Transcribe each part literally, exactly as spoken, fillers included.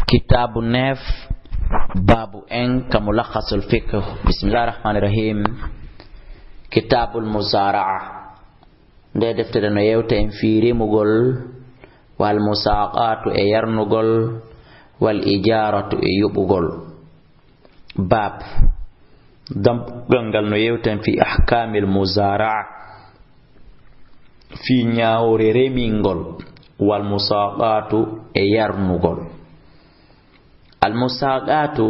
Kitaabu neuf, baabu en ka Mulakhasul Fiqh. Bismillahir Rahmanir Rahim. Kitaabul Muzaara'a. Nde deftere no yewta en fii remugol, wal musaaqaatu e yarnugol, wal ijaaratu e yoɓugol. Baab, dambugal ngal no yewta en fii ahkaamil muzaara'a, fii ñaawre remingol, wal musaaqaatu e yarnugol. Al musaaqaatu,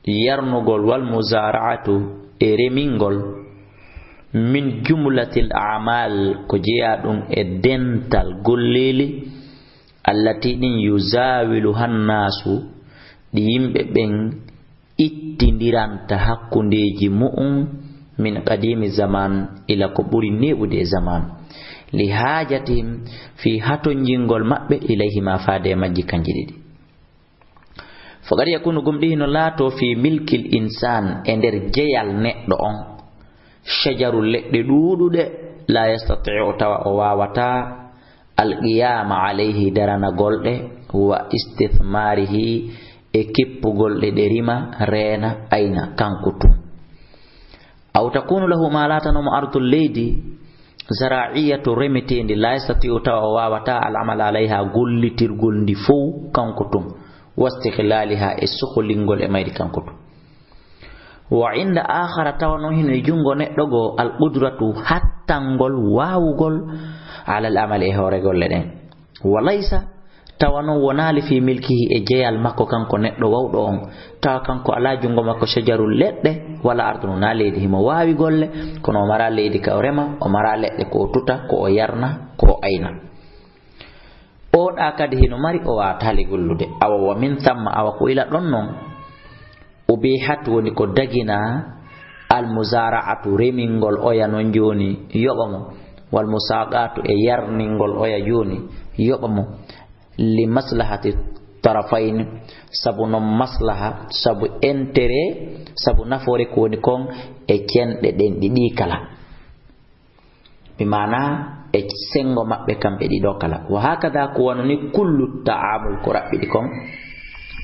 yarnugol, wal muzaara'atu e remingol, min jumlatil a'maal, ko jeyaa ɗum e dental golleeli, allati, ɗin, yuzaawiluha nnaasu, ɗi yimɓe ɓen ittindiranta hakkundeeji mu'un, min qadiimi zamaan, ila ko ɓuri neeɓude e zamaan, li haajatihim, fii hatonjingol maɓɓe, ilayhima, faade e majji kanji ɗiɗi. Faqad yakunu, gomɗii hino laatoo, fii milkil insaan, e nder jeyal neɗɗo on, shajaru, leɗɗe ɗuuɗuɗe, laa yastati'u, tawa o waawataa, alqiyaama alayhi, daranagol ɗe, wa istithmaarihi, e kippugol ɗe, ɗe rima, reena, ayna, kanko tun. Aw takunu lahu, maa laatanoo mo ardun, leydi, zaraa'iyatu, remeteendi, laa yastati'u, tawa o waawataa, al amala alayha, gollitirgol ndi fow kanko tun, wa istighlaaliha, e soholingol e mayri kanko tun. Wa inda aakhara, tawa non hino e junngo neɗɗo goo, al qudratu, hattangol, waawugol, alal amali, e hoore golle ɗen. Wa laysa, tawa non wonaali, fii milkihi, e jeyal makko kanko neɗɗo waawɗo on, tawa kanko alaa junngo makko shajarun, leɗɗe, wala ardun, wonaa leydi. Himo waawi golle, kono o maraa leydi ka o rema, o maraa leɗɗe ko o tuta, ko o yarna, ko o ayna. O ɗa kadi hino mari, o waawataa le gollude. Awa wa min thamma, awa ko ila ɗon non, ubihat, woni ko daginaa, al muzaara'atu, remingol oya non jooni, yoɓa mo, wal musaaqaatu, e yarningol oya jooni, yoɓa mo, li maslahati tarafayni, sabu non maslaha, sabu intérêt, sabu nafoore ko woni kon e cenɗe ɗen ɗiɗi kala. Bi maanaa e senngo maɓɓe kamɓe ɗiɗo kala. Wa haakada, ko wano ni, kullu ta'aamul, ko raɓɓiɗi kon,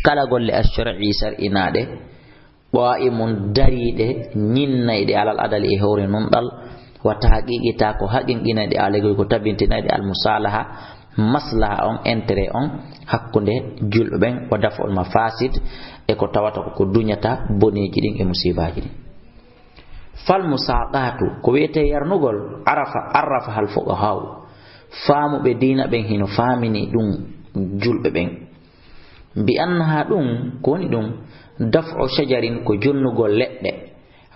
kala golle ash-shar'i, sar'inaaɗe, qaa'imun, dariiɗe, ñinnayɗe, alal adali, e hoore nunɗal, wa tahqiiqi, taa ko haqinqinayɗe, alayhi, ko tabintinayɗe, al musaalaha, maslaha on, intérêt on, hakkunde julɓe ɓen, wa daf'ul mafaasid, e ko tawata ko, ko duñata boneeji ɗin e musiibaaji ɗin. Fal musaaqaatu, ko wi'etee yarnugol, arafa, arrafaha al fuqahaa'u, faamuɓe diina ɓen hino faamini ɗum julɓe ɓen. Bi annaha, ɗum, ko woni ɗum, daf'u shajarin, ko jonnugol leɗɗe,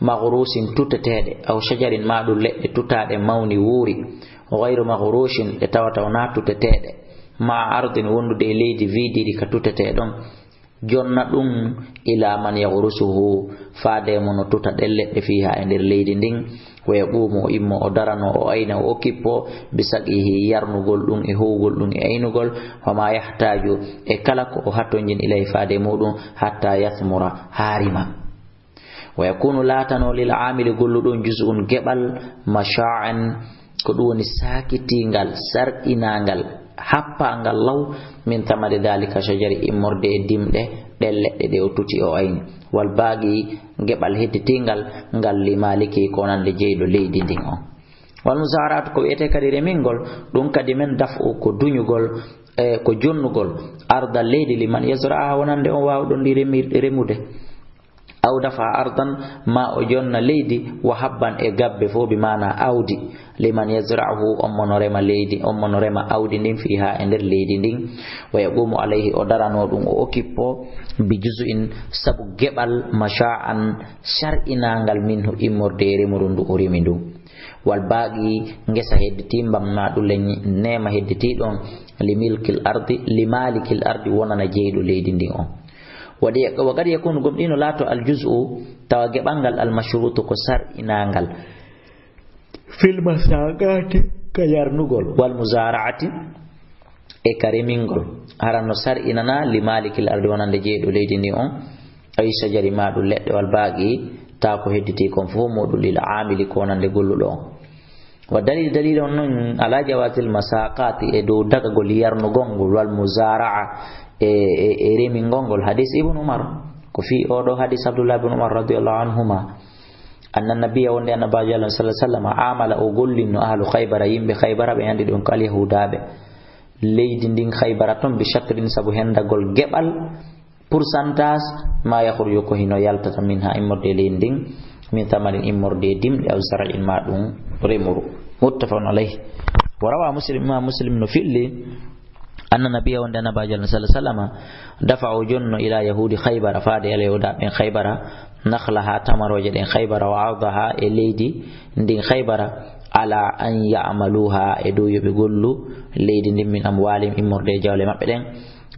maghrusin, tuteteeɗe, aw shajarin, maa ɗum leɗɗe tutaaɗe mawni wuuri, ghayru maghrusin, ɗe tawata wonaa tuteteeɗe, ma'a ardin, wondude e leydi vidiɗi ka tutetee ɗon, jonna ɗum, ila man yaghrusuhu, faade mo no tuta ɗen leɗɗe, fiiha, e nder leydi ndin, wa yaqumu, o immo, o darano, o ayna, o okippo, bi saqyihi, yarnugol ɗum e howgol ɗum e aynugol, wa ma yahtaaju, e kala ko o hatonjin, ilayhi, faade muɗum, hatta yathmura, haa rima. Wa yakunu, laatano, lil aamili, golluɗo on, juz'un, geɓal, masha'an, ko ɗum woni saakitiingal, sar'inaangal, happaangal law, min thamari dhalika shajari, immorde e dimɗe ɗen leɗɗe ɗe o tuti, o ayni. Wal baaqi, geɓal hedditingal ngal, li maliki, ko wonande jeyɗo leydi ndin on. Wal muzaara'atu, ko wi'etee kadi remingol, ɗum kadi men daf'u, ko duñugol, e ko jonnugol, arda, leydi, liman yazra'aha, wonande on waawɗo ndi remi-, remude. Aw dafa ardan, ma o jonna leydi, wa habban, e gabbe fof, bi maana awdi, liman yazra'uhu, on mo no rema leydi, on mo no rema awdi ndin, fiiha, e nder leydi ndin, wa yaqumu alayhi, o darano ɗum, o okippo, bi juz'in, sabu geɓal, masha'an, shar'inaangal, minhu, immorde e remuru ndu o remi ndu. Wal baaqi, ngesa hedditii, mbamma ɗum le neema hedditii ɗon, li milkil ardi, li malikil ardi, wonana jeyɗo leydi ndin on. Waɗi, wa qad yakunu, gomɗino laato, al juz'u, tawa geɓal ngal, al mashruutu, ko sar'inaangal, fil musaaqaati, ka yarnugol, wal muzaara'ati, e ka remingol. Hara no sar'inanaa, li malikil ardi, wonande jeyɗo leydi ndin on, ay shajari, ma ɗum leɗɗe, wal baaqi, taa ko hedditii kon fof, muɗum, lil aamili, ko wonande golluɗo on. Wa dalil, dalil on non ala jawazil masaqati, e dow dagagol yarnugol ngol, wal muzara'a, e, e, e remingol ngol. Hadis Ibn Umar, ko fii o ɗo hadis Abdullah ibn Umar radiyallahu anhuma, anna nabiyya, wonde annabaajo Allah sallallahu alaihi wasallam, amala, o gollinno ahlu Khaybara, yimɓe Khaybara, ɓe andi ɗum ko alyahudaɓe. Leydi ndin Khaybara ton, bi shatrin, sabu hendagol geɓal, pourcentage, ma yakhruju, ko hino yaltata, minha, immorde e leydi ndin, min thamarin, immorde e dimɗe, aw zar'in, ma ɗum remuru. Muttafaqun alayh. Wa rawa Muslim, Imam Muslim no filli, anna nabiyya, wonde annabaajo Allah sallallahu alaihi wasallam, dafa'a, o jonno, ila yahudi Khaybara, faade e alyahudaɓe ɓen Khaybara, nakhlaha, tamarooje ɗen Khaybara, wa ardaha, e leydi ndin Khaybara, ala an ya'maluha, e dow yo ɓe gollu leydi ndin, min amwalihim, immorde e jawle maɓɓe ɗen,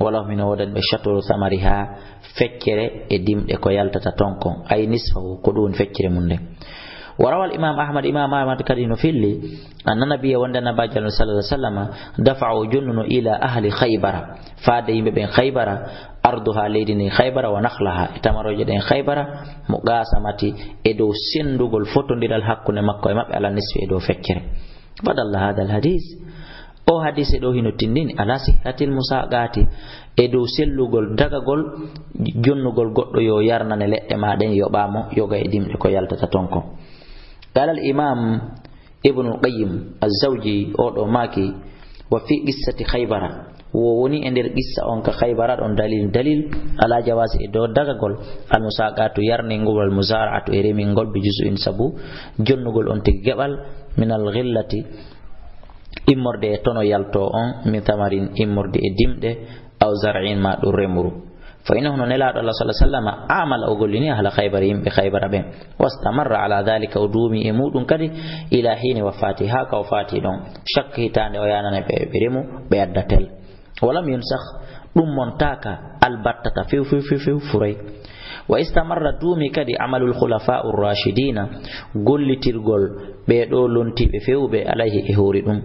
wala hum, hino woodani ɓe, shatru thamariha, feccere e dimɗe ko yaltata ton kon, ay nisfahu, ko ɗum woni feccere mum nden. Wa rawal Imam Ahmad, Imam Ahmad kadi no filli, anna nabiyya, wonde annabaajo Allah sallallahu alaihi wasallam, dafa'a, o jonnuno, ila ahli Khaybara, faade yimɓe ɓen Khaybara, arduha, leydi ndin Khaybara, wa nakhlaha, e tamarooje ɗen Khaybara, muqasamati, e dow sendugol fotondiral hakkunde makko e maɓɓe, ala nisfi, e dow feccere. Fadalla hadha al hadis. O hadise ɗo hino tindini ala sihhatil musaqati, e dow sellugol dagagol jonnugol goɗɗo yo yarnane leɗɗe ma ɗen, yoɓamo yoga e dimɗe ko yaltata ton kon. Qala al imam Ibnul Qayyim az-Zawji, o ɗo maaki, wa fi qissati Khaybara, wo woni e nder qissa on ka Khaybara ɗon, dalil, dalil ala jawazi, e dow dagagol, al musaqatu, yarningol, wal muzara'atu, e remingol, bi juz'in, sabu jonnugol on tigi geɓal, min al ghillati, immorde e tono yalto on, min thamarin, immorde e dimɗe, aw zar'in, ma ɗum remuru. Fa innahu, no Nelaaɗo Allah sallallahu alaihi wasallam, amala, o gollini ahla Khaybara, yimɓe Khaybara ɓen. Wastamarra ala dhalika, o duumi e muɗum kadi, ila hini wafati, haa ka o fati ɗon. Shakka hitaande o yanane ɓe, ɓe remu, ɓe adda tel. Walam yunsakh, ɗum montaaka albattata few, few, few, few, furay. Wa istamarra, duumi kadi, amalul khulafa'ur rashidina, gollitirgol ɓee ɗo lontiiɓe fewɓe alayhi, e hoore ɗum.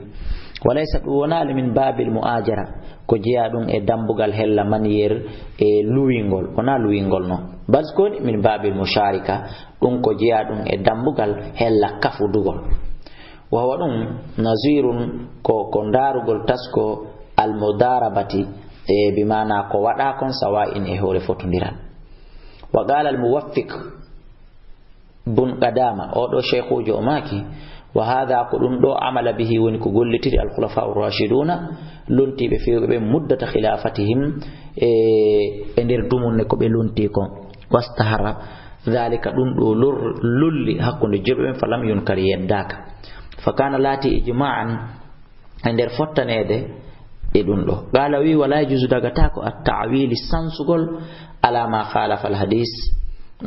Wa laysa, ɗum wonaali, min babil mu'ajara, ko jeyaa ɗum e dambugal hella manière e luwingol, wonaa luwingol no. Bal ko woni min babil musharika, ɗum ko jeyaa ɗum e dambugal hella kafudugol. Wa huwa ɗum nazirun, ko, ko ndaarugol tasko al mudarabati, e bi maana ko waɗa kon sawa'in e hoore fotondiral. Wa qala al muwaffiq bun Qadama, o ɗo sheikhujo o maaki, wa hadha, ko ɗum ɗo, amala bihi, woni ko gollitiri al khulafa ar rashiduna, lontiiɓe fewɓe ɓe, muddata khilafatihim, e, e nder dumunne ko ɓe lonti kon. Wastahara dhalika, ɗum ɗo lor-, lolli hakkunde joɓe ɓen, falam yunkar, yeddaaka. Fa kana, laati, ijma'an, e nder fottaneede e ɗum ɗo. Qala, wi, wala yajuzu, dagataako, at ta'wili, sansugol, ala ma khalafa al hadis,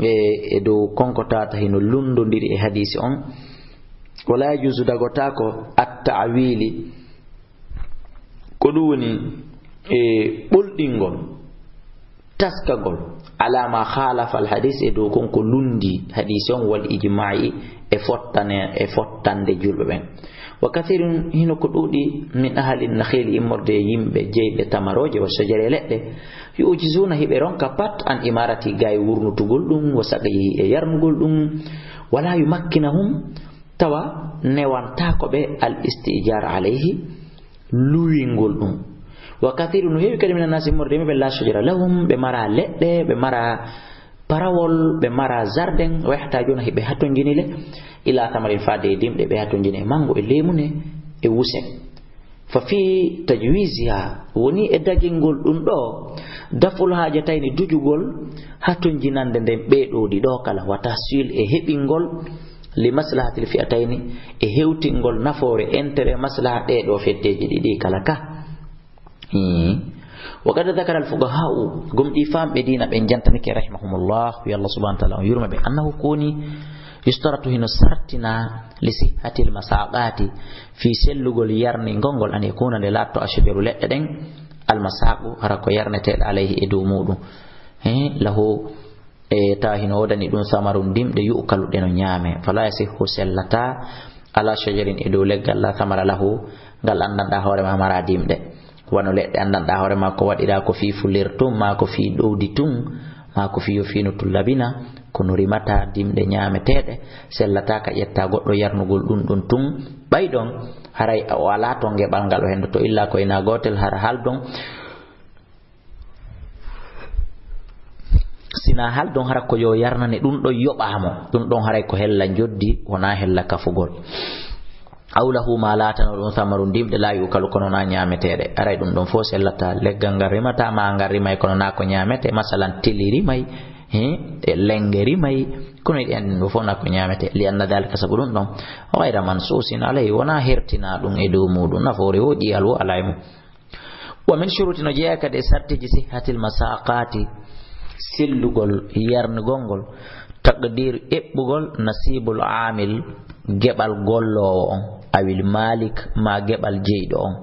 e, e dow konko tata hino lundondiri e hadisi on. Wala yajuzu, dagataako, at ta'wili, ko ɗum woni e ɓolɗingol, taskagol, ala ma khalafa al hadis, e dow kon ko lundi hadis on, wal ijma'i, e fottane, e fottande julɓe ɓen. Wa kathirun, hino ko ɗuuɗi, min ahli nakhil, immorde e yimɓe jeyɓe tamarooje, wa shajari, e leɗɗe, yu'jizuna, hiɓe ronka pat, an imarati, gay wurnutugol ɗum, wa saqyihi, e yarnugol ɗum, wala yumakkinahum, tawa newantaako ɓe, al istijar alayhi, luwingol ɗum. Wa kathiru, no heewi kadi, mina nasi, immorde e maɓɓe, la shajara lahum, ɓe mara leɗɗe, ɓe mara parawol, ɓe mara jardin, wa yahtajuna, hiɓe hatonjini le, ila thamarin, faade e dimɗe, ɓe hatonjini e mango, e lemune, e wuse. Fa fi tajwiziha, woni e dagingol ɗum ɗo, daful hajatayni, dujugol hatonjinande nden, ɓe ɗo ɗiɗo kala, wa tahsil, e heɓingol, li maslahatil fi'atayni, e hewtingol nafoore, intérêt, maslaha ɗee ɗoo feddeeji ɗiɗi kala ka. Hmm. Wa qad dhakara al fuqaha'u, gomɗi famɓe diina ɓen jantanike, rahimahumullah, yo Allah subhanahu wa ta'ala on yurma ɓe, annahu, ko woni, yustaratu, hino sartina, li sihhatil masaqati, fi sellugol yarningol ngol, an yakuna, nde laatto, ashajaru, leɗɗe ɗen, al masaqu, hara ko yarneteeɗe, alayhi, e dow muɗum. He, lahu, e tawa hino woodani ɗum samarun, dimɗe, yu'kalu, ɗe no ñaame. Fala yasihhu, sellata, ala shajarin, e dow leggal, la samara lahu, ngal anndanɗa hoore ma mara dimɗe. Wano leɗɗe anndanɗa hoore ma ko waɗira ko fii fulir tun, ma ko fii ɗowdi tun, ma ko fii yo fiinu tun labina, Kono rimata dimɗe ñaameteeɗe, sellataa ka ƴetta goɗɗo yarnugol ɗum ɗum tun. Ɓay ɗon, haray o alaa ton geɓal ngal o hendo to illa ko ina gootel hara haldon. Sina haldon hara ko yo yarnane ɗum ɗon yoɓaamo. Ɗum ɗon haray ko hella njoddi, wonaa hella kafugol. Aw lahu ma laatano ɗum samarun dimɗe la yukalu kono na ñaameteeɗe. Aray ɗum ɗon fof sellata. Leggal ngal rimata ma ngal rimay kono na ko ñaamete. Masalan, tili rimay, he, e lenge rimay, kono ɗen ɗum fof na ko ñaamete. Li anna dalika sabu ɗum ɗon. Ghayra mansusin alayhi wona hertina ɗum e dow muɗum. Nafoore wo ƴiyal wo alay mum. Wa min shuruti no jeeya kadi e sartiji sihhatil masaqati, sellugol yarnugol ngol, taqdir eɓɓugol nasibul amil, geɓal golloowo on, awil malik ma geɓal jeyɗo on,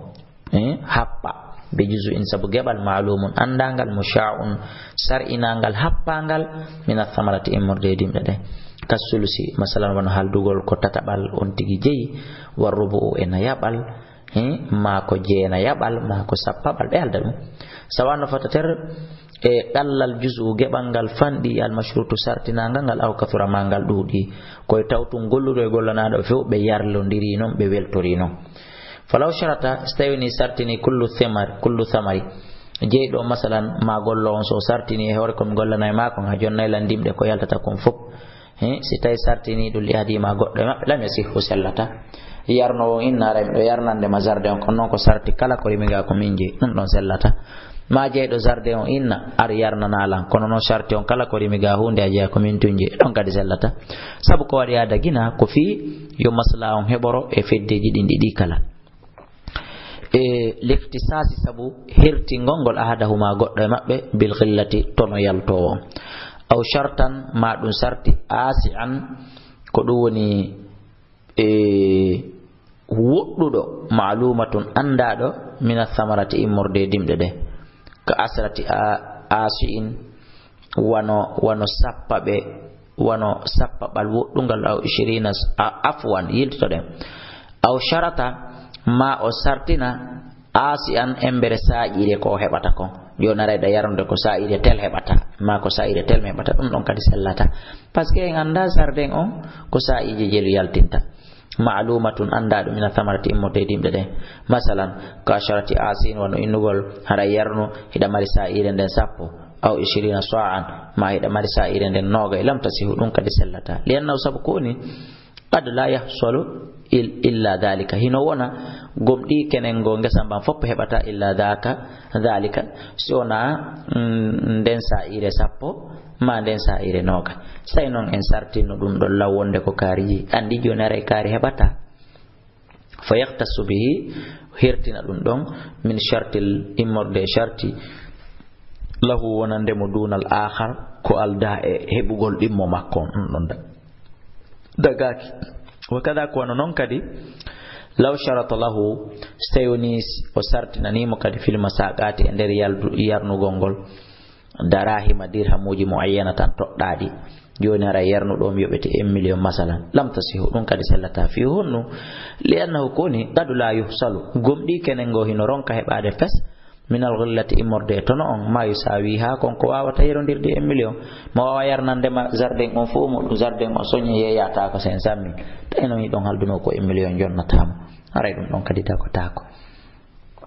eh, happa be juzu in sabu geɓal maalumun anndangal, musha'un sar'inangal, happangal, min athamarati immorde e dimɗe ɗe. Kasulusi, masalan, wano haldugol ko tataɓal on tigi jeyi, war rubu'u e nayaɓal, he, maa ko jeenayaɓal, maa ko sappaɓal, ɓe alda ɗum. Sawa no fatater e ɗallal juzu geɓal ngal fanɗi almashrutu sartinangal ngal aw kathura ma ngal ɗuuɗi. Koye tawtun golluɗo e gollanaaɗo few ɓe yarlondiri non, ɓe weltori non. Falaw sharata, so tawi ni sartini kullu thimar, kullu thamari. Jeyɗo, masalan, ma gollo on so sartini e hoore ko mi gollana e maa kon, ha jonnay lan dimɗe ko yaltata kon fof. He, si tawi sartini ɗum li ahadihima goɗɗo e maɓɓe, lam yasihhu sellata. Yarnowo on inna aray miɗo yarnande ma jardin on, kono noon ko sarti kala ko rimi ga ko min jeyi, ɗum ɗon sellata. Ma jeyɗo jardin on inna ar yarnana lan, kono noon sarti on kala ko rimi ga huunde a jeya ko min tun jeyi, ɗon kadi sellata. Sabu ko waɗi aada gina ko fii yo masla on heɓoro e feddeji ɗin ɗiɗi kala. E lihtisasi sabu hertingol ngol ahadahuma goɗɗo e maɓɓe bil ghillati tono yaltowo on. Aw shartan ma ɗum sarti asi'an ko ɗum woni e woɗɗuɗo ma'lumatun anndaɗo min athamarati immorde e dimɗe ɗe ka asrati a-, asi'in wano, wano sappa ɓe, wano sappaɓal woɗɗungal aw ishirina s-, a-, afwan, yiltoɗen. Aw sharata, ma o sartina, asi'an embere saaƴiire ko o heɓata kon. Jooni aray ɗa yarnude ko saaƴiire tel heɓata, ma ko saaƴiire tel mi heɓata, ɗum ɗon kadi sellata. Parce que en annda jardin on ko saaƴiije jelu yaltinta. Ma'lumatun anndaɗo min athamarati immorde e dimɗe ɗen. Masalan, ka asharati asi'in wano innugol, hara yarnu, hiɗa mari saaƴiire nden sappo. Aw ishirina sa'an, ma hiɗa mari saaƴiire nden noogay, lam tasihu, ɗum kadi sellata. Li annahu sabu ko woni, qad la yahsulu il-, illa dhalika. Hino wona, gomɗi kenen ngo ngesa mban fof heɓata illa dhaka, dhalika. Si wona, mm, nden saaƴiire sappo, ma nden saaƴiire noogay. Say noon en sartino ɗum ɗon law wonde ko kaari jeyi. Anndi jooni aray kaari heɓata. Fa yahtassu bihi, hertina ɗum ɗon, min shartil immorde e sharti, lahu wonande mo dunal akhar, ko alda e heɓugol ɗimmo makko on, ɗum ɗon da-, dagaaki. Wa kada ko wano noon kadi, law sharata lahu, so tawi woni o sartinanimo kadi fil masaqati e nder yaldu-, yarnugol ngol, darahima dirhamuji muayyanatan toɗɗaɗi. Jooni hara yarnuɗo mi yoɓete un million masalan. Lam tasihu, ɗum kadi sellata fi honnu. Li annahu koni qad la yuhsalu. Gomɗi kenen ngo hino ronka heɓade fes. Minal ghillati immorde e tono on. Ma yusawi ha kon ko wawata yerondirde un million. Mo wawa yarnande ma jardin on fof mo ɗum jardin on soñi yeyata ko cinq cent mille. Tawi noon hiɗon halduno ko un million jonnatamo. Haray ɗum ɗon kadi dagotako.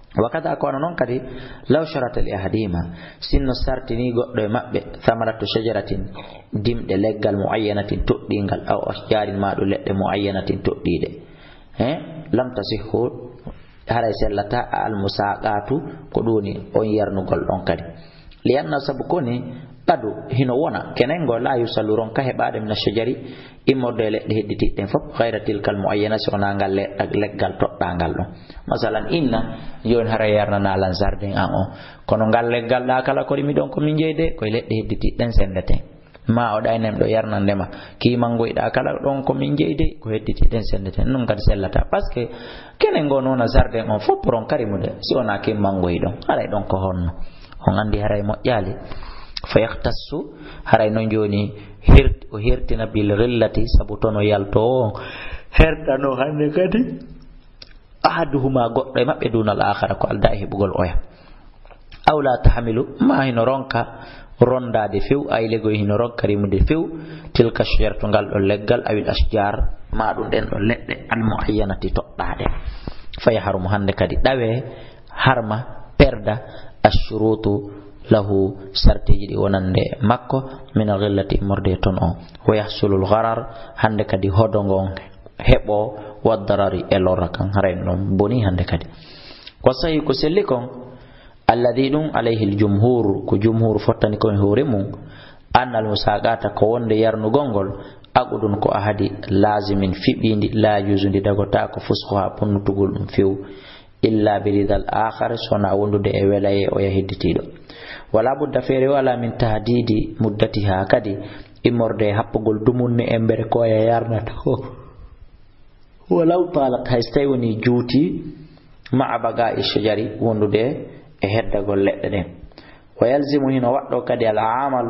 Wa kada ko wano noon kadi, law sharata li ahadihima, sinno sartini goɗɗo e maɓɓe, thamaratu shajaratin, dimɗe leggal muayyanatin toɗɗingal, aw ashjarin ma ɗum leɗɗe muayyanatin toɗɗiɗe. He, lam tasihhu, haray sellata al musaqatu, ko ɗum woni on yarnugol ɗon kadi. Li anna sabu koni, qadu hino wona, kenen ngo la yusalu ronka heɓade min ashjari, immorde e leɗɗe hedditiɗɗen fof, ghayra tilkal muayyana, si wona ngal le-, leggal toɗɗangal ɗon. Masalan, inna, jooni hara yarnana lan jardin an o. Kono ngal leggal ɗa kala ko rimi ɗon ko min jeyi de, koye leɗɗe hedditiɗɗen sendeten. Ma o ɗaynen ɗo yarnande ma, ki mangoy ɗa kala ɗon ko min jeyi de, ko hedditiɗɗen sendeten. Ɗum kadi sellata. Parce que kenen ngo noona jardin on fof pour on karimude, si wona ki mangoy ɗon. Haray ɗon ko honno? On andi haray moƴƴali. Fa yahtassu, haray noon jooni her-, o hertina bil ghillati, sabu tono yaltowo on. Hertano hannde kadi, ahaduhuma goɗɗo e maɓɓe dunal akhara ko alda e heɓugol oya. Aw la tahmilu, ma hino ronka, rondaade few, ay legoy hino rokka rimude few, tilka shajaratu, ngal ɗon leggal, awil ashjar, ma ɗum ɗen ɗon leɗɗe, al muayyanati, toɗɗaaɗe. Fa yahrumu, hannde kadi ɗawe, harma, perda, ashurutu lahu, sartiji ɗi wonande makko, min al ghillati, immorde e ton o. Wa yahsulul gharar, hannde kadi hodo ngon heɓo, wa darari, e lorra kan, haray ɗum boni hannde kadi. Wa sahih, ko selli kon, alladhi, ɗum, alayhi al jumhur, ko jumhur fottani kon e hoore mum, anna al musaqata, ko wonde yarnugol ngol, aqdun, ko ahadi, lazimin, fiɓindi, la yajuzu, ndi dagotaako, fusquha, punnutugol ɗum few, illa bi ridal akhar, so wonaa wondude e welaye oya hedditiiɗo. Wala budda, feere wala, min tahdidi muddatiha, kadi immorde e happugol dumunne embere ko oya yarnata ko. Walaw talat, hay so tawi woni juuti, ma'a baqa'i shajari, wondude e heddagol leɗɗe ɗen. Wa yalzimu, hino waɗɗo kadi, al amal,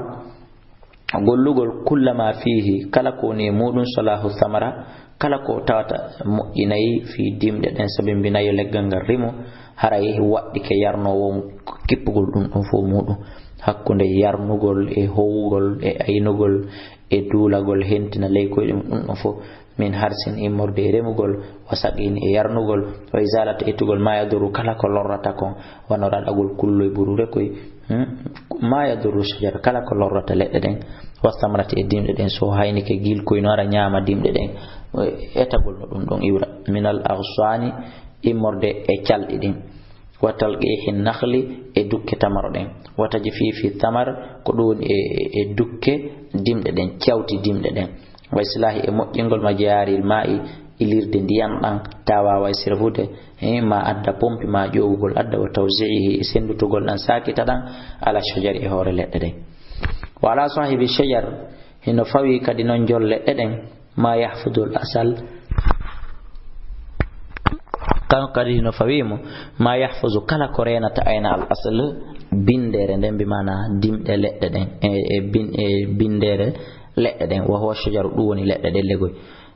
gollugol, kullama fihi, kala ko woni e muɗum, salahu thamara, kala ko tawata moƴƴinay fi dimɗe ɗen, sabimbinay yo leggal ngal rimo, haray waɗɗike yarnoowo on kippugol ɗum ɗon fof muɗum, hakkunde yarnugol e howugol e aynugol e duulagol hentina ley koyɗe mum, ɗum ɗon fof. Min harsin, immorde e remugol, wa saqin, e yarnugol, wa izalata, ittugol, ma yadurru, kala ko lorrata kon, wano raɗagol kulloy buruure koy, hmm? Ma yadurru shajar, kala ko lorrata leɗɗe ɗen, wa samrati, e dimɗe ɗen, so haynike gilkoy no ara ñaama dimɗe ɗen, etagol no ɗum ɗon iwra, minal aghsani, immorde e calɗi ɗin, wa talqihi nakhli, e dukke tamaro ɗen, wa tajfifi thamar, ko ɗum woni e, e, e dukke dimɗe ɗen, cawti dimɗe ɗen. Wa islahi, e moƴƴingol, ma jaaril ma'i, ilirde ndiyan ɗan, ta waaway sirfude, eh, ma adda pompi, ma ƴoogugol adda, wa tawzi'ihi, e senndutugol ɗan, sakita ɗan, ala shajari, e hoore leɗɗe ɗen. Wa ala sahibi shajar, hino fawi kadi non jol leɗɗe ɗen, ma yahfudul asal, kan kadi hino fawi mo, ma yahfuzu, kala ko reenata ayna al asal, binndere nden, bi maana dimɗe leɗɗe ɗen, e, e bin-, e binndere leɗɗe ɗen, wa huwa shajaru, ɗum woni leɗɗe ɗen legoy.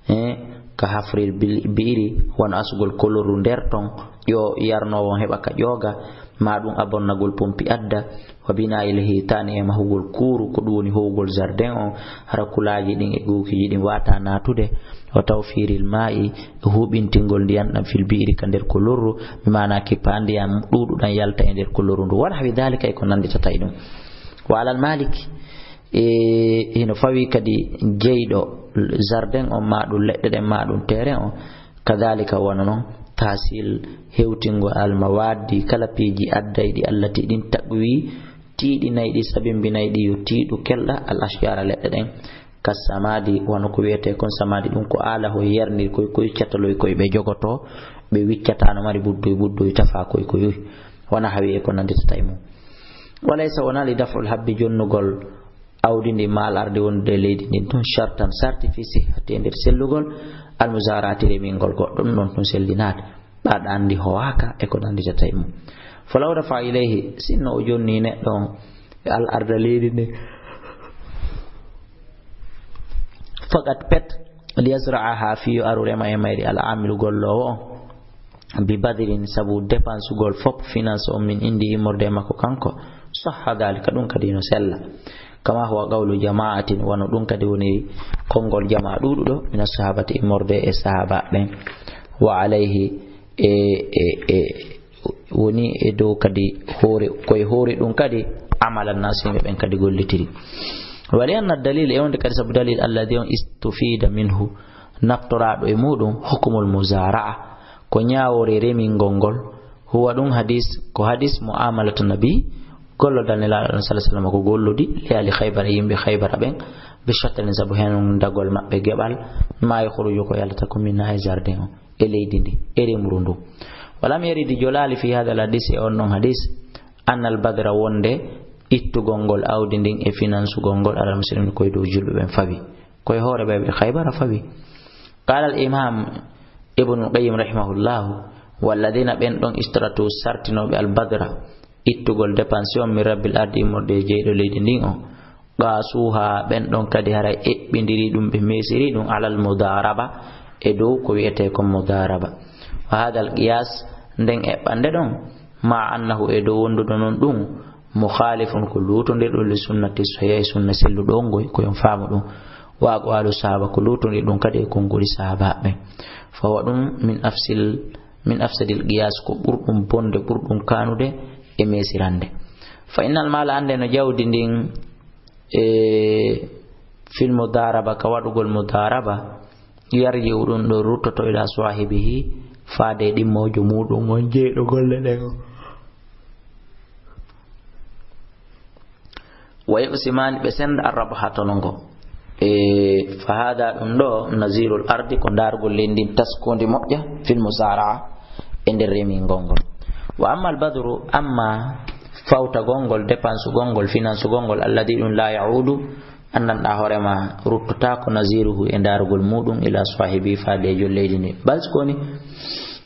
Eh, ka hafril bil-, bi'ri, wano asugol kolorru nder ton, ƴo-, yarnoowo on heɓa ka ƴooga, ma ɗum abonnagol pompi adda, wa bina il hitani, e mahugol kuuru, ko ɗum woni howgol jardin on, hara kulaaji ɗin e guukiiji ɗin wata natude, wa tawfiril ma'i, e huɓintingol ndiyan ɗan fil bi'ri, ka nder kolorru, bi maana kippa ndiyan ɗuuɗuɗan yalta e nder kolorru ndu, wa nahwi dhalika, e ko nanditata e ɗum. Wa alal maliki, e hino fawi kadi jeyɗo jardin on, ma ɗum leɗɗe ɗen, ma ɗum terrain on, kadhalika wano non, tahsil, hewtingol, al mawaddi, kala piiji addayɗi, allati, ɗin, taqwi, tiiɗinayɗi, sabimbinayɗi yo tiiɗu kelɗa, al ashjara, leɗɗe ɗen, ka samadi, wano ko wiyete kon samadi, ɗum ko alahu yernir koy, koy cataloy koy ɓe jogoto, ɓe wiccata no mari buddoy buddoy, tafa koy koy, wana hawi e ko nanditata e mum. Walaysa, wona li daf'ul habbi, jonnugol awdi ndi, ma al ardi, wondude e leydi ndin tun, shartan, sarti, fi sihhati, e nder sellugol, al muzara'ati, remingol goɗɗo, ɗum ɗon tun sellinaade, ɓaɗa anndi howaaka e ko nanditata e mum. Falaw dafa ilayhi, sinno o jonni neɗɗo on e al arda, leydi ndin, faqat, pet, liyazra'aha, fii yo aru rema e mayri, al amilu, golloowo on, bi badrin, sabu dépensugol fop finance on min indi immorde e makko kanko, sahha dhalika, ɗum kadi no sella. Kama huwa qawlu jama'atin, wano ɗum kadi woni konngol jamaa ɗuuɗuɗo, mina sahabati, immorde e sahaba ɓen, wa alayhi, e, e, e, woni e dow kadi hoore, koye hoore ɗum kadi, amala nnaasi, yimɓe ɓen kadi gollitiri. Wa li anna dalil, e wonde kadi sabu dalil, alladhi on istufida minhu, naftoraaɗo e muɗum, hukmul muzara'a, ko ñaawoore remingol ngol, huwa ɗum hadis, ko hadis mu'amalatu nabi, gollodal Nelaaɗo on, sallallahu alaihi wasallam, ko gollodi li ahli Khaybara, yimɓe Khaybara ɓen, bi shatrin, sabu hen dagol maɓɓe geɓal, ma yakhruju, ko yalata ko min e jardin on, e leydi ndi, e remru ndu. Walam yaridi, jolaali, fi hadal hadis, e on ɗon hadis, annal badra, wonde ittugol ngol awdi ndin e finansugol ngol alal muslimin, koye dow julɓe ɓen fawi, koye hoore ɓe ɓe Khaybara fawi. Qala al imam Ibnul Qayyim rahimahullahu, walladhina, ɓen ɗon, ishtaratu, sartinooɓe al badra, ittugol dépense on, min rabbil ardi, immorde e jeyɗo leydi ndin on, qasuha, ɓen ɗon kadi haray eɓɓindiri ɗum, ɓe meesiri ɗum, alal mudaraba, e dow ko wi'ete kon mudaraba. Wa hadal qiyas, nden eɓɓande ɗon, ma annahu, e dow wondude non ɗum, Mukhalifun ko luutondirɗo li sunnati sahiha e sunna selluɗo on ngoy, ko yon faamu ɗum. Wa aqwalu sahaba ko luutondirɗum kadi e konnguli sahabaaɓe. Fa wa ɗum min afsil, min afsadil qiyas ko ɓurɗum bonde, ɓurɗum kanude e meesirande. Fa innal mala annde no jawdi ndin e fil mudaraba ka waɗugol mudaraba yarji ɗum ɗo ruttoto ila sahibihi faade ɗimmojo muɗum on jeyɗo golle ɗen on. Wa yuqsimani ɓe senda arrabha tono ngo. E fa hada ɗum ɗo nazirul ardi ko ndargol leydi ndin taskondi moƴƴa fil musaraa e nder remingol ngol. Wa amma al badru amma fawtagol ngol, dépensegol ngol, finansegol ngol, alladi ɗum la yaudu anndanɗa hoorema ruttotako naziruhu e ndargol muɗum ila sahibi faade e jol leydi ndi. Bal ko ni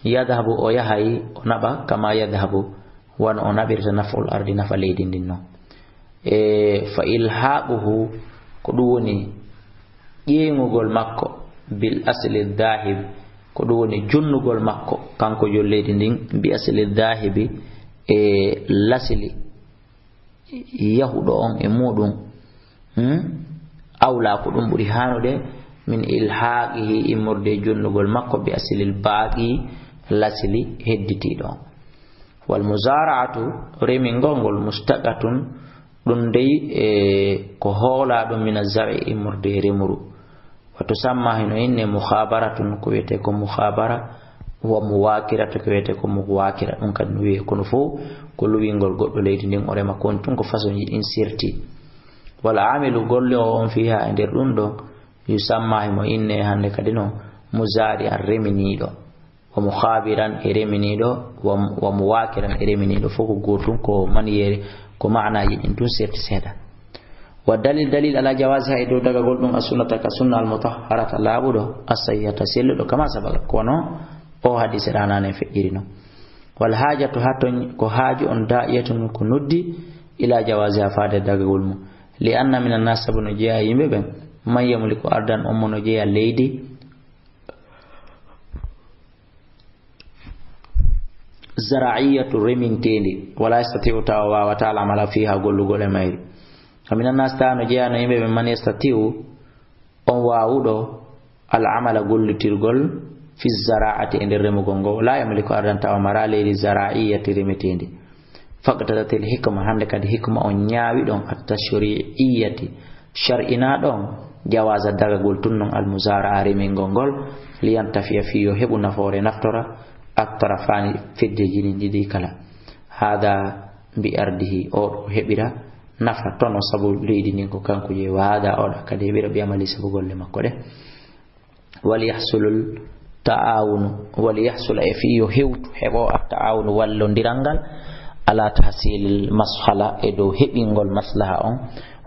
yadhabu o yahay o naɓa kama yadhabu wano o naɓirta naf'ul ardi nafa leydi ndin non. E fa ilhaquhu ko ɗum woni ƴeeŋugol makko bil asli dhahib ko ɗum woni jonnugol makko kanko jol leydi ndin bi asli dhahibi e lasli yahuɗo on e muɗum. Hmm? Awla ko ɗum ɓuri hanude min ilhaqihi immorde e jonnugol makko bi aslil baqi lasli hedditiɗo on. Wal muzara'atu remingol ngol mustaqatun ɗum dey e ko hoolaɗum min azza'i immorde e remuru. Wa tusamma hino inne mukhabaratun ko wiyete ko mukhabara wa muwakiratu ko wiyete ko muwakira ɗum kadi no wiye kono fof ko luwingol goɗɗo leydi ndin o rema kon tun ko façon ji ɗin serti. Wal amilu golle o on fiha e nder ɗum ɗon yusamma himo inne hannde kadi no muzari an reminiɗo. Wa mukhabiran e reminiɗo wa, wa muwakiran e reminiɗo fof ko gotum ko maniyere ko ma'anaji ɗin tun serti seeɗa. Wa dalil dalil ala jawasiha e dow dagagol ɗum as sunnata ka sunna al mutahharata laaɓuɗo as sahihata selluɗo kama sabaka kono o hadise ɗanane feƴƴiri non. Wal hajatu hatton ko haaju on da'iyatun ko noddi ila jawasiha faade dagagol mum. Li anna min annas sabu no jeeya yimɓe ɓen man yamliku ardan on mo no jeeya leydi zara'iyatu reminteendi wala yastati'u tawa wawata al amala fiha gollugol e mayri. Wa min annas tawa no jeeya no yimɓe ɓen man yastati'u on wawuɗo al amala gollitirgol fi zara'ati e nder remugol ngol la yamliku ardan tawa mara leydi zara'iyati remiteendi. Faqtadatil hikma hannde kadi hikma on ñaawi ɗon at tashri'iyati shar'ina ɗon jawaza dagagol tun non al muzara'a remingol ngol liyantafiya fi yo heɓu nafoore naftora at tarafani feddeji ɗin ɗiɗi kala. Hada bi ardihi o ɗo heɓira nafa tono sabu leydi ndin ko kanko jeeyi wa hada oɗa kadi heɓira bi amali sabu golle makko ɗe. Wal yahsulul ta'awunu wal yahsula e fi yo hewtu heɓo at ta'awunu wallondiral ngal ala tahsilil mashala e dow heɓingol maslaha on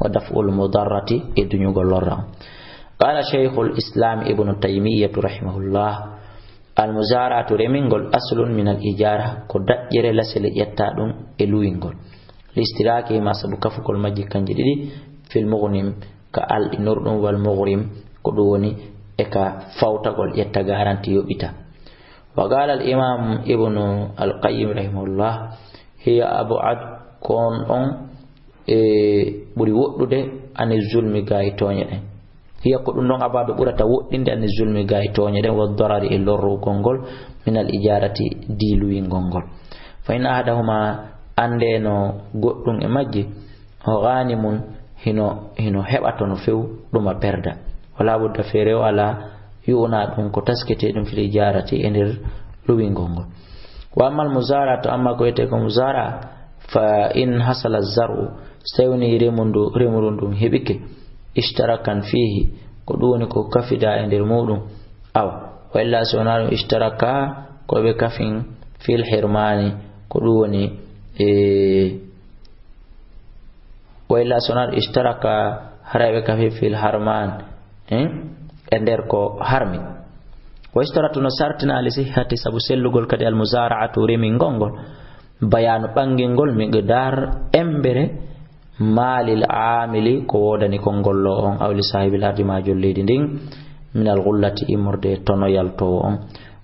wa daf'ul mudarrati e duñugol lorra on. Qala shaykhul islam ibnu taymiyatu rahimahullah al muzara'atu remingol aslun min al ijara ko daƴƴere lasele ƴetta ɗum e luwingol. Listiraki ma sabu kafugol majji kanji ɗiɗi fil mughnim ka alɗinurɗum wal mughrim ko ɗum woni e ka fawtagol ƴetta garanti yoɓita. Wa qala al imam ibnu al qayyim rahimahullah hiya abu ad ko on ɗon e ɓuri woɗɗude ani zulmi ga e tooñe ɗen. Hiya ko ɗum ɗon abadu ɓurata woɗɗinde ani zulmi ga e tooñe ɗen wa darari e lorrugol ngol min al ijarati diiluwingol ngol. Fa in ahadahuma annde no goɗɗum e majji o ganimun hino hino heɓato no few ɗuma perda wala budda feere o ala yu'una ɗum ko taskete ɗum fili jarati e nder luwingol ngol. Wa ammal muzara to amma ko wiyete ko muzara fa in hasala zar'u so tawi woni remundu remuru ndun heɓike ishtarakan fihi ko ɗum woni ko kafida e nder muɗum. Awa wa illa so wona ɗum ishtaraka ko ɓe kafin fil hirmani ko ɗum woni e wa illa so wona ɗum ishtaraka haray ɓe kafin fil harman e nder ko harmi. Wa ishtaratu no sartina li sihhati sabu sellugol kadi al muzara'atu remingol ngol bayanu ɓangingol miqdar embere maalil aamili ko woodani kon gollo on aw li saahibil ardi ma jol leydi ndin minal gullati immorde e tono yaltowo on.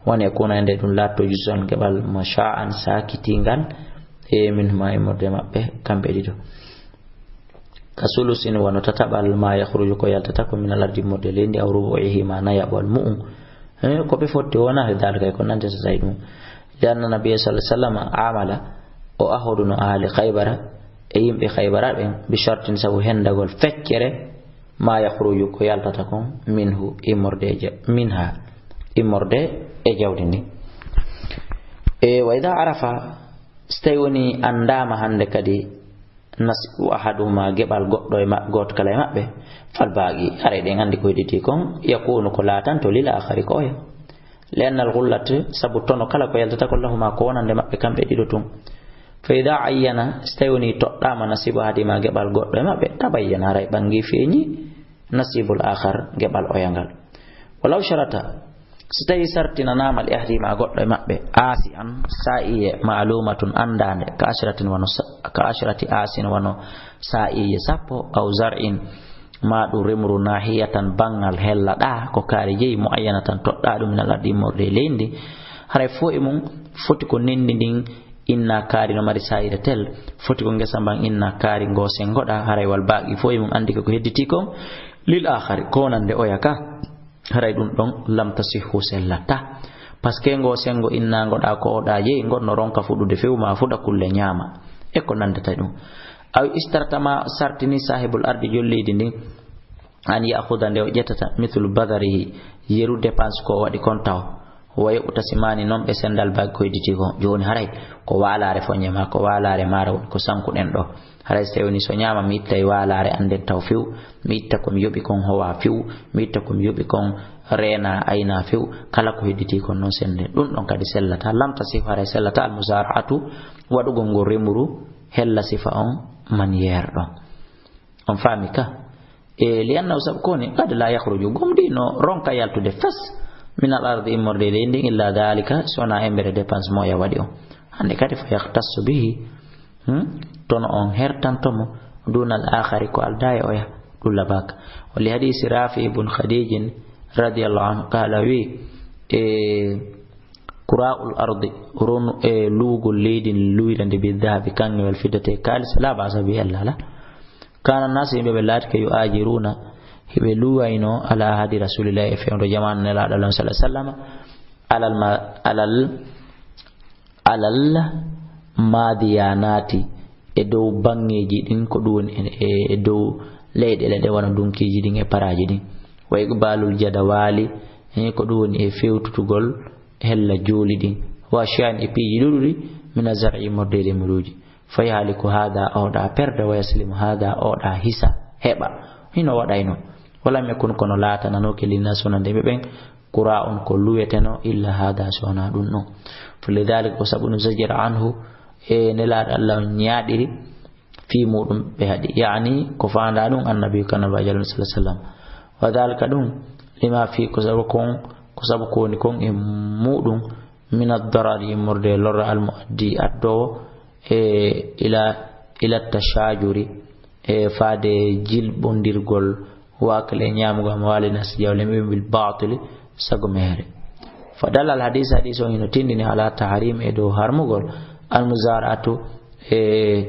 Woni e kuna e nde ɗum laatto juz'an geɓal masha'an sakitingal E minhuma, immorde maɓɓe, kamɓe ɗiɗo. Ka sulusin, wano tataɓal, ma yakhruju, ko yaltata ko, minal ardi, immorde leydi, aw rubu'ihi, ma nayaɓal mu'un. E, ko ɓe fotti wona, dhalika, ko nande so tawi ɗum. Li anna nabiyya sallallahu alaihi wasallam amala, o ahoduno ahli Khaybara, e yimɓe Khaybara ɓen, bi shartin, sabu hendagol feccere, ma yakhruju, ko yaltata kon, minhu, immorde e ja-, minha, immorde e jawdi ndi. E, wa idha arafa, so tawi woni anndama hannde kadi, nasibu ahaduhuma, geɓal goɗɗo e ma-, gooto kala e maɓɓe, fal baaqi, haray ɗen anndi ko hedditi kon, yakunu, ko laatanto, lil aakhari, ko oya. Li annal ghullata, sabu tono kala ko yaltata ko lahuma, ko wonande maɓɓe kamɓe ɗiɗo tun. Fa idha ayyana, so tawi woni toɗɗaama nasibu ahadihima, geɓal goɗɗo e maɓɓe, tabayyana, haray ɓanngi feeñi, nasibul aakhar, geɓal oya ngal. Walaw sharata, so tawi sartinanaama li ahadihima, goɗɗo e maɓɓe, aasi an, saa'iye, ma'lumatun, anndaande, ka ashratin, wano sa-, ka ashrati aasin, wano saa'iye sappo, aw zar'in, ma ɗum remru, nahiyatan, banngal hella ɗa, ko kaari jeyi, muayyanatan, toɗɗa ɗum, minal ardi, immorde e leydi ndi. Haray fof e mum foti ko nenndi ndin, inna kaari no mari saa'ire tel, foti ko ngesa mban, inna kaari ngo senngoɗa, haray wal baaqi fof e mum anndi ko ko hedditi kon, lil aakhari, ko wonande oya ka. Haray ɗum ɗon lam tasihhu, sellataa. Parce que ngo senngo innangoɗa ko oɗa jeyi, ngon no ronka fuɗude few ma fuɗa kulle ñaama. E ko nanndata ɗum. Aw istartama, sartini sahibul ardi, jom leydi ndin, an ya'khudha, nde o ƴettata, mithlu badharihi, yeru dépense ko o waɗi kon taw. Wa yu'tasimani, non ɓe senndal baagi ko hedditi kon. Jooni haray ko waalaare foñe ma, ko waalaare maara woni ko sankuɗen ɗo. Haray so tawi woni so ñaama mi ittay waalaare an nden taw few, mi itta ko mi yoɓi kon howa few, mi itta ko mi yoɓi kon reena ayna few, kala ko hedditi kon non sennde. Ɗum ɗon kadi sellataa, lam tasih, haray sellataa, al muzara'atu, waɗugol ngol remru hella sifa on manière ɗon. On faami ka? E, li annahu, sabu ko ni, qad la yakhruju, gomɗii no ronka yaltude fes, min al ardi, immorde e leydi ndin, illa dhalika, so wonaa embere dépense mo oya waɗi on. Hannde kadi, fa yakhtassu bihi, hmm? Tono on hertanto mo, dunal aakhari, ko aldaa e oya, ɗum labaaka. Wa li hadisi Rafi ibn Khadijin radiyallahu anhu, qala, wi, e, kura'ul ardi, ronu e luwugol leydi, luwirande bi dhahabi, kaŋŋe wal fiddati, kaalis, la ba'sa bi, ella alaa. Kana nasu, yimɓe ɓe laatike, yu'ajiruna, hiɓe luwayno, ala ahadi rasulillahi, e fewndo jamaanu Nelaaɗo Allah sallallahu alaihi wasallam, alal ma-, alal, alal madiyanati, e dow baŋŋeeji ɗin, ko ɗum woni e, e, e dow leyɗeele ɗe wano dunkiiji ɗin e paraaji ɗin. Wa iqbalul jadawali, e ko ɗum woni e fewtutugol hella jooli ɗin. Wa shay'in, e piiji ɗuɗuɗi, mina zar'i, immorde e lemuruuji. Fa yahliku hada, oɗa perde, wa yaslimu hada, oɗa hisa, heɓa. Hino waɗayno. Walam yakun, kono laatananoke, linnas, wonande ɓe ɓen, kura'un, ko luweteno, illa hada, so wonaa ɗum ɗon. Fa lidhalik, ko sabu ɗum, zajira anhu, e Nelaaɗo Allah on ñaaɗiri fii muɗum ɓe haɗi. Yaani, ko faandaa ɗum Annabi, ko Annabi Ajal, sallallahu alaihi wasallam. Wa dhalika, ɗum, lima fii, ko sabu kon, ko sabu ko woni kon e muɗum, min ad-darari, immorde e lorra, al-muaddi, addoowo, e ila, ila tashajuri, e faade jilɓondirgol, wa akli, e ñaamugol, amwali nas, jawle ɓe, bil batili, sago meere. Fa dalla al hadis, hadis on hino tindini ala tahrim, e dow harmugol, al muzara'atu, e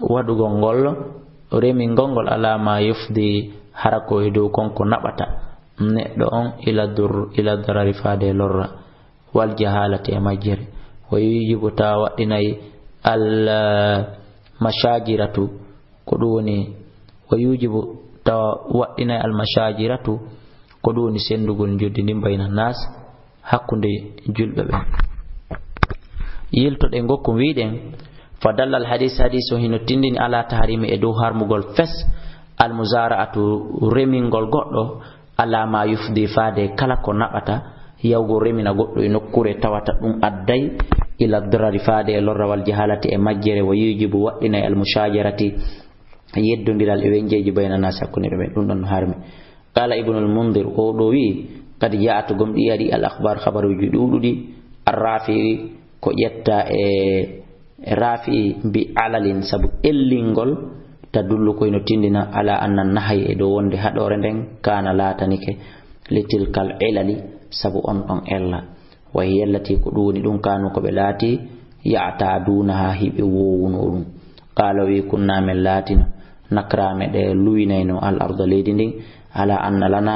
waɗugol ngol, remingol ngol, ala ma yufdi, hara ko e dow kon ko naɓata neɗɗo on, ila dur-, ila darari, faade e lorra, wal jahalati, e majjere. Wa yujibu, tawa waɗɗinay al, eh, mashajiratu, ko ɗum woni, wa yujibu, tawa waɗɗinay al mashajiratu, ko ɗum woni senndugol njoddi ndin, bayna nas, hakkunde julɓe ɓen. Yiltoɗen ngokku wiɗen, fa dallal hadis, hadis o hino tindini ala tahrimi, e dow harmugol fes, al muzara'atu, remingol goɗɗo, ala ma yufdi, faade kala ko naɓata, yawgo remina goɗɗo e nokkuure tawata ɗum adday ila darari, faade e lorra, wal jahalati, e majjere, wa yujibu, waɗɗinay al mushajarati, yeddondiral e wenjeeji, bayna nas, hakkunde ɓe ɓen, ɗum ɗon no harmi. Qala Ibnul Mundir, o ɗo wi, qad ja'at, gomɗi ari, al akhbar, khabaruji ɗuɗuɗi, ar rafi'i, ko ƴetta e rafi'i, bi alalin, sabu ellingol, tadullu, ko ino tindina, ala anna nahyi, e dow wonde haɗore nden, kana, laatanike, li tilkal ilali, sabu on ɗon ella. Wa hiya allati, ko ɗum woni ɗum, kanu, ko ɓe laati, Ya'tadunaha, hiɓe wowuno ɗum. Qala, wi, kunna, men laatino, nakra, meɗe luwinayno, al arda, leydi ndin, ala anna lana,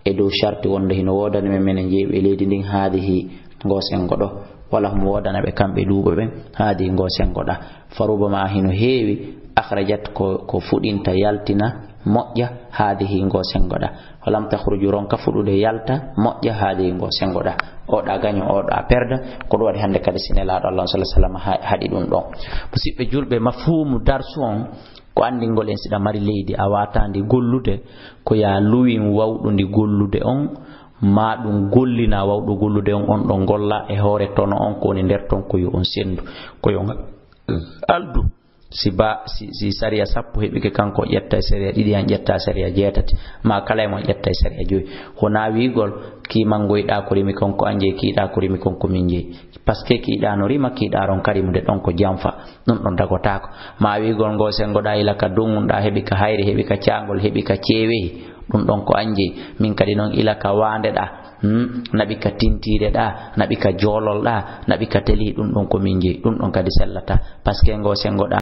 e dow sharti wonde hino woodani men, menen jeeɓi e leydi ndin, hadihi, ngo sengo ɗo, wala hum, woodana ɓe kamɓe duuɓo ɓen, hadihi, ngo sengo ɗa. Farubama, hino heewi, akhrajat, ko, ko fuɗinta, yaltina, moƴƴa, hadihi, ngo sengo ɗa. Walam takhruju, ronka fuɗude, yalta, moƴƴa, hadihi, ngo sengo ɗa. Oɗa gaño, oɗa perda. Ko ɗum waɗi hannde kadi si Nelaaɗo Allah sallallahu alaihi wasallam ha-, haɗi ɗum ɗon. Musidɓe julɓe, mafhumu darsu on, ko anndingol en, siɗa mari leydi, a waata ndi gollude, ko ya luwin wawɗo ndi gollude on, ma ɗum gollina wawɗo gollude on, on ɗon golla e hoore tono on ko woni nder ton, ko yo on senndu, ko yo nga-, aldu. Si ba, si, si sariya sappo heɓike, kanko ƴetta e sariya ɗiɗi, an ƴetta sariya jeetati, ma kala e mon ƴetta e sariya joyi. Wona wiigol, ki mangoyɗa ko rimi kon ko an jeyi, kiiɗa ko rimi kon ko min jeyi. Parce que kiiɗa no rima, kiiɗa ronka rimude ɗon ko janfa. Ɗum ɗon dagotaako. Ma wiigol ngo sengoɗa ila ka dungunɗa, heɓi ka hayre, heɓi ka caangol, heɓi ka ceewehi. Ɗum ɗon ko an jeyi. Min kadi noon ila ka waandeɗa. Hmm? Naɓi ka tintiireɗa, naɓi ka joololɗa, naɓi ka telihi, ɗum ɗon ko min jeyi. Ɗum ɗon kadi sellata. Parce que ngo sengoɗa